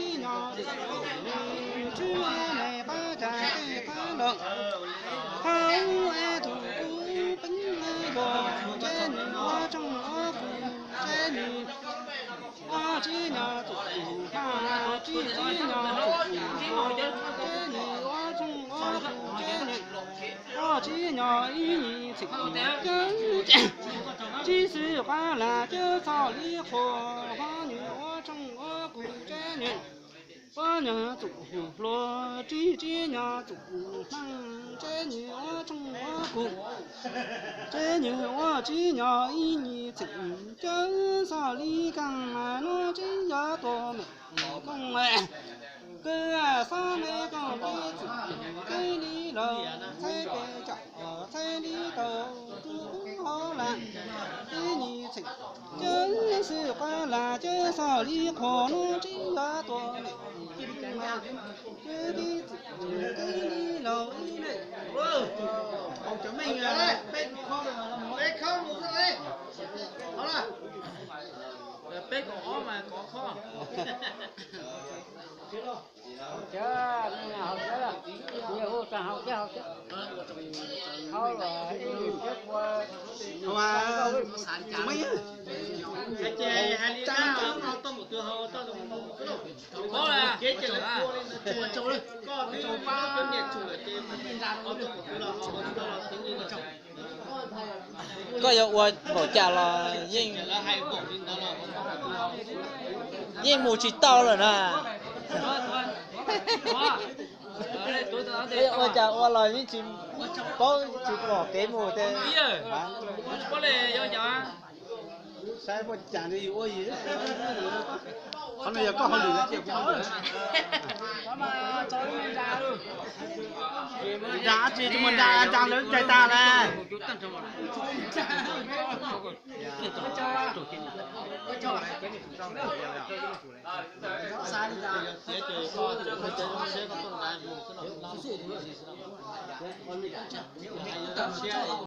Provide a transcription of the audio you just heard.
tsis nyob, tsis nyob pab cas tej thab lawm, hauv es tus kuv peeb yog tsev nws ua tseej ua kuv tsev nws, ua tsis nyob txuj hma, tsis tsis nyob txuj hluas tsev nws, ua tseej ua kuv tsev nws, ua tsis nyob ib nyuag txheej cawv, tsis xwm qab lam cawv txog li qhuas, ho nws ua tseej ua kuv tsev nws, ua nyob txuj hluas tsis tsis nyob txuj hma, tsev nws ua tseej ua kuv tsev nws, ua tsis nyob ib nyuag txheej cawv txog li kaaj nuav tsis yog tuaj meem kooj, kws xob me kooj tsis txwm kev li lawm, txhais pes tsam txhais li tau tsuj hauv lam ib nyuag txheej cawv, xwm qab lam cawv txog li qhuas nuav tsis yog tuaj meem kooj, kws tib txwm kev li lawm. Peb kaum ob mas kov khob. Ces hais li no, tuaj mus twg hauv toj kev ces lawv koj twb pab niam tsum lawm ces hauv toj mus twg los hauv tsis tau los teev li no. Koj yuav ua npaum cas los yeej, yeej mus tsis tau lawm na. Koj yuav ua cas ua los yeej tsis paub, tsis pom kev mus ces saib muaj cas yus ua yus. Qhov no yog koj hauj lwm ces kuv hauj lwm. Nra tsis tus mus nra, nra lawv cai tag na.